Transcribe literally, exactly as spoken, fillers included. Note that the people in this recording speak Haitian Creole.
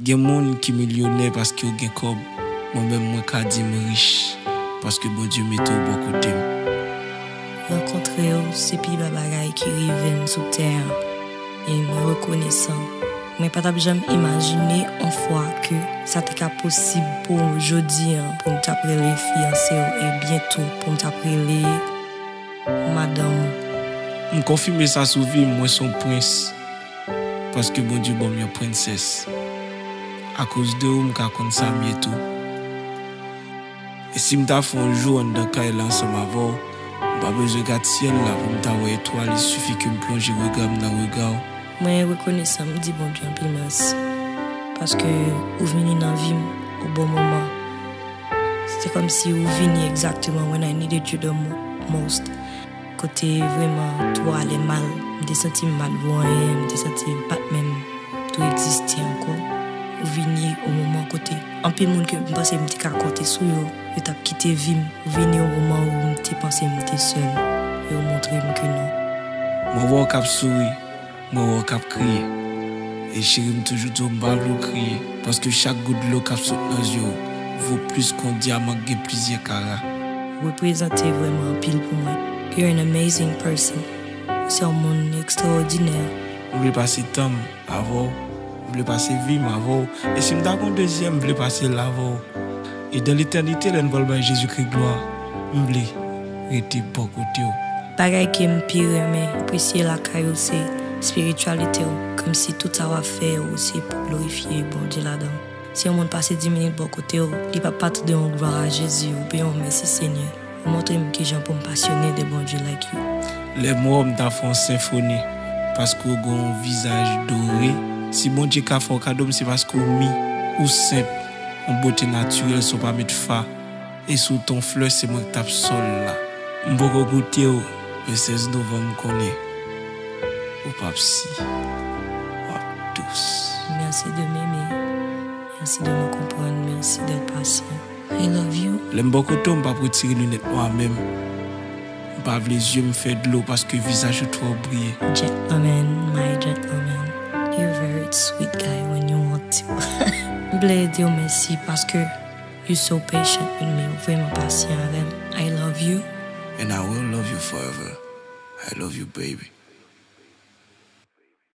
Gen moun ki milyonè paske yo gen kòb. Mwen menm, mwen ka di m rich paske Bondye mete w bò kote m. Rankontre w se pi bèl bagay ki rive m sou tè a. E mwen rekonesan. Mwen pa t ap janm imajine yon fwa ke sa te ka posib pou jodi a pou m t ap rele fiyanse w e byento pou m t ap rele madanm ou. M konfime sa sou vi m, mwen se yon prens. Paske Bondye ban m yon prensès. Akoz de ou, m ka konn sa m ye tou. E si m ta fè yon jou anndan kay la ansanm avè w, m pa bezwen gad syèl la pou m ta wè etwal, il suffit ke m plonje rega m nan rega w. Mwen rekonesan, m di Bondye anpil mèsi. Paske ou vini nan vi m o bon moman. Se kòmsi ou vini egzakteman when I needed you the mo- most. Kote vrèman tou alè mal, m te santi m pa t vo anyen, m te santi m pa t menm tou egziste ankò. Ou vini o moman kote anpil moun ke m panse m te ka konte sou yo, yo t ap kite vi m. Ou vini o moman ou m te panse m te sèl, e ou montre m ke non. Mwen wè w k ap souri, mwen wè w k ap kriye. E cheri, m toujou di w m pa vle w kriye, paske chak gout dlo k ap sot nan zye w vo plis ke yon dyaman k gen plizyè kara. Ou reprezante vrèman anpil pou mwen. You're an amazing person. Ou se yon moun ekstraòdinè. M vle pase tan m avè w, m vle pase vi m avè w. E si m ta gen yon dezyèm, m vle pase l avè w. E dan letènite, lè n pral bay Jezikri glwa, m vle rete bò kote w. Bagay ke m pi renmen, apresye lakay ou se espirityalite w, kòmsi tout sa w ap fè yo se pou glorifye Bondye ladan. Si yon moun pase dis minit bò kote w, li p ap pa tande yon glwa a Jezi oubyen yon mèsi Senyè. Ou montre m kijan pou m pasyone de Bondye like you. Lè m wè w, m ta fè yon senfoni, paske w gen yon vizaj dore. Si Bondye ka fè w kado m, se paske w mi, ou senp, yon bote natirèl san w pa met fa. E si w t on flè, se mwen k t ap sòl la. M poko goute w, men sèz novanm m konnen ou p ap si, w ap dous. Merci de m'aimer. Merci de me comprendre. Merci d'être patient. I love you. Lè m bò kote w, m p ap retire linèt nwa menm. M pa vle zye m fè dlo paske vizaj ou twò briye. Gentleman, my gentleman. You're very sweet guy when you want to. M vle di w mèsi paske you so patient with me. Ou vrèman pasyan avè m. I love you. And I will love you forever. I love you, baby.